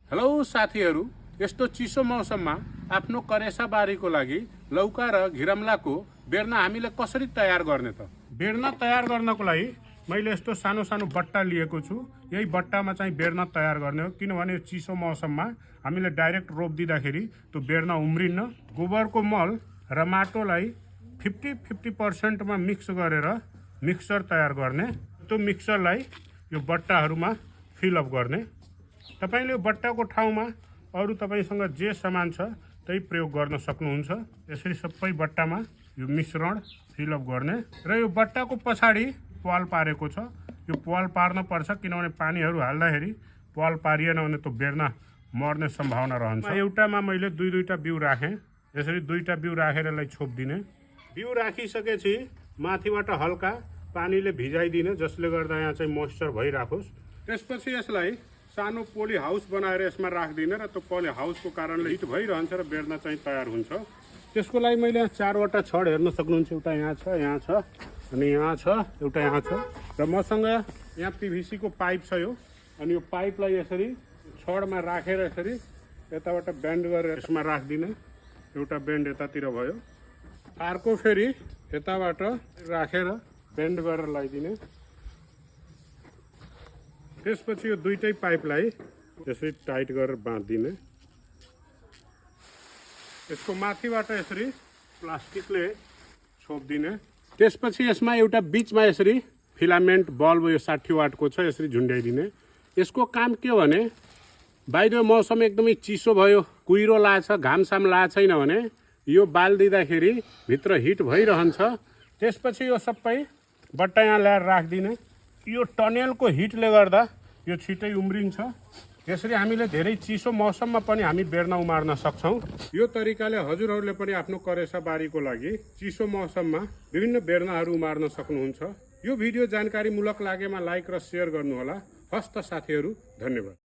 Hello साथीहरु, यस्तो चिसो मौसममा आफ्नो करेसा बारीको लागि लौका र घिरमलाको बेर्ना हामीले कसरी तयार गर्ने त? बेर्ना तयार गर्नको लागि मैले यस्तो सानो सानो बट्टा लिएको छु। यही बट्टामा चाहिँ बेर्ना तयार गर्ने हो, किनभने यो चिसो मौसममा हामीले डाइरेक्ट रोप दिँदाखेरि त्यो बेर्ना उम्रिन्न। गोबरको मल र माटोलाई 50-50% मा मिक्स गरेर मिक्सचर तयार गर्ने। त्यो मिक्सचरलाई यो बट्टाहरुमा फिल अप गर्ने। तपाईले यो बट्टाको ठाउँमा अरु तपाईसँग जे सामान छ त्यही प्रयोग गर्न सक्नुहुन्छ। यसरी सबै बट्टामा यो मिश्रण फिल अप गर्ने र यो बट्टाको पछाडी पाल पारेको छ। यो पाल पार्न पर्छ, किनभने पानीहरु हाल्दाखेरि पाल पारिएन भने त्यो बेर्ना मर्ने सम्भावना रहन्छ। एउटामा मैले दुईटा बिउ राखे। यसरी दुईटा बिउ राखेर यसलाई छोप्दिने। बिउ राखिसकेपछि माथिबाट हल्का पानीले भिजाइदिने, जसले गर्दा यहाँ चाहिँ मोइस्चर भइराखोस्। त्यसपछि यसलाई सानो पोली हाउस बनाएर यसमा राख्दिने र त्यो पोली हाउसको कारणले हिट भइरहन्छ र बेर्ना चाहिँ तयार हुन्छ। त्यसको लागि मैले यहाँ 4वटा छड हेर्न सक्नुहुन्छ। एउटा यहाँ छ, यहाँ छ, अनि यहाँ छ, एउटा यहाँ छ, र मसँग यहाँ पीवीसी को पाइप छ यो। अनि यो पाइपलाई यसरी छडमा राखेर यसरी यताबाट बेन्ड गरेर यसमा राख्दिने। एउटा बेन्ड यतातिर भयो, अर्को फेरि यताबाट राखेर बेन्ड गरेर लगाइदिने। त्यसपछि यो दुईटै पाइपलाई यसरी टाइट गरेर बाँधिदिने। यसको माथिबाट यसरी प्लास्टिकले छोपिदिने। त्यसपछि यसमा एउटा बीचमा यसरी फिलामेन्ट बल्ब यो 60 वाटको छ, यसरी झुन्ड्याइदिने। यसको काम के हो भने बाहिर मौसम एकदमै चिसो भयो, कुहिरो लाग्छ, घामसाम लाग्छ छैन भने यो बाल दिँदाखेरि भित्र हिट भइरहन्छ। त्यसपछि यो सबै बट्टा यहाँ ल्याएर राख्दिने। यो टनेलको हिटले गर्दा यो छिटै उम्रिन्छ। यसरी हामीले धेरै चिसो मौसममा पनि हामी बेर्ना उमार्न सक्छौं। यो तरिकाले हजुरहरूले पनि आफ्नो करेसा बारीको लागि चिसो मौसममा विभिन्न बेर्नाहरू उमार्न सक्नुहुन्छ। यो भिडियो जानकारीमूलक लागेमा लाइक र शेयर गर्नुहोला। हस्त साथीहरू, धन्यवाद।